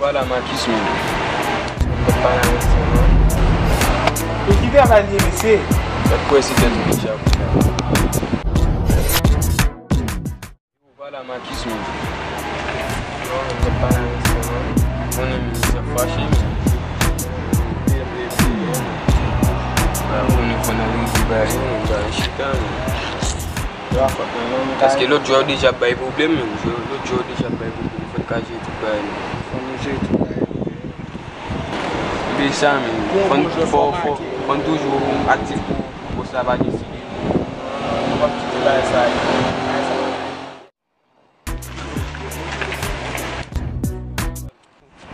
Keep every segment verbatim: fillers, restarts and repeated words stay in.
Vwala, Makis menm. Fèt pa la, mesye, non. E ki travay li ye, mesye? Fèt kwè se tèt ou deja pou la. Vwala, Makis menm. Non, fèt pa la, mesye, non. Konnen menm, sa fache menm. Ba, konnen fò n al regle bagay, menm, ba, chita menm. Paske lòt jou a yo deja bay pwoblèm menm. Lòt jou a yo deja bay pwoblèm. Fò n ka jere tout bagay menm. Fò nou jere tout bagay. Epi sa menm. Fò n, fò, fò, fò n toujou aktif pou, pou pòs la pa deside. Nou p ap kite bagay sa rive.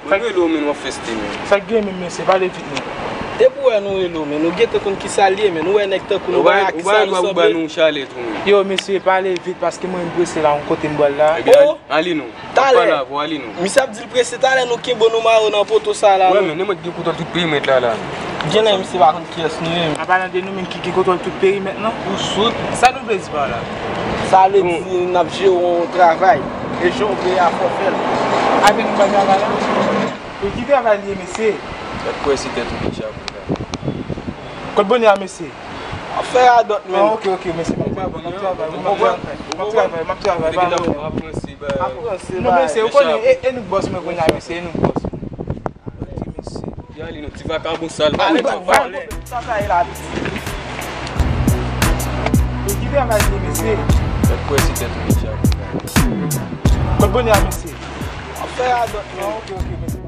Mwen rele w, men w ap feste, men. Sa k gen menm, mesye, pale vit, non. Depi w wè nou rele w, men nou gentan konn ki sa l ye, men nou wè nèg tankou nou pa ki sa nou sanble. Ou ba nou chalè tou, men. Yo, mesye, pale vit, paske mwen m prese la, yon kote m pral la. Ebyen, ale non. Talè. Pale avè w, ale non. Misye ap di l prese, talè nou kenbe w, nou mare w nan poto sa la, non. Wè, men, nenpòt ki kontwòl tout perimèt la, la. Gen lè misye pa konn kiyès nou ye. An palan de nou menm ki gen kontwòl tout perimèt lan. Ou soud? Sa nou vle di pa la? Sa vle di n ap jere yon travay. E jan w vle a, fò w fè l. Avè nou pa travay la? E ki travay li ye, mesye? Fèt kwè se tèt ou deja pou la. Kot bonè a, mesye? Afè radòt menm. Ah, ok, ok, mesye. M ap travay, m ap travay, m ap travay, m ap travay, m ap travay, pa pwoblèm. Non, mesye, ou konnen, e, e nou k bòs mwen kounye a, mesye, e nou k bòs. Mesye. Ki ale non, ti vakabon sal, va ale non, vòlè. Sa sa ye la, piti? E ki travay li ye, mesye? Fèt kwè se tèt ou deja. Kot bonè a, mesye? Afè radòt menm. Ah, ok, ok, mesye.